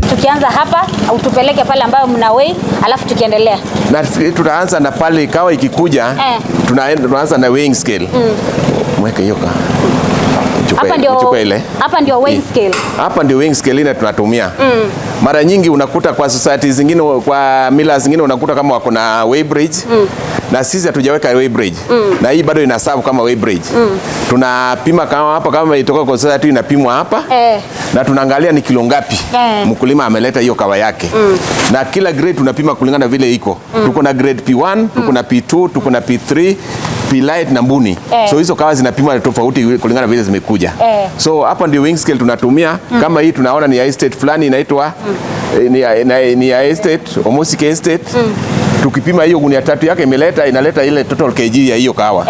Tukianza hapa au tupeleke pale ambayo mna weigh, alafu tukiendelea. Na tutaanza na pale kawa ikikuja, tunaanza na weighing scale. Mweke hiyo ka. Hapa ndio Uchukue ile. Hapa ndio weighing scale. Hapa ndio weighing scale ile tunatumia. Mara nyingi unakuta kwa society zingine, kwa mila zingine unakuta kama wako na weighbridge. Na sisi hatujaweka weighbridge. Na hii bado ina serve kama weighbridge. Tunapima kama hapa, kama itoka kwa society inapimwa hapa. Na tunaangalia ni kilo ngapi mkulima ameleta hiyo kawa yake. Na kila grade tunapima kulingana vile iko. Tuko na grade P1, tuko na P2, tuko na P3, P light na Mbuni. So hizo kawa zinapimwa tofauti kulingana vile zimekuja. So hapa ndio weighing scale tunatumia. Kama hii tunaona ni ya estate fulani inaitwa ni ya estate Omosike Estate. Tukipima hiyo gunia 3 yake imeleta, inaleta ile total kg ya hiyo kahawa.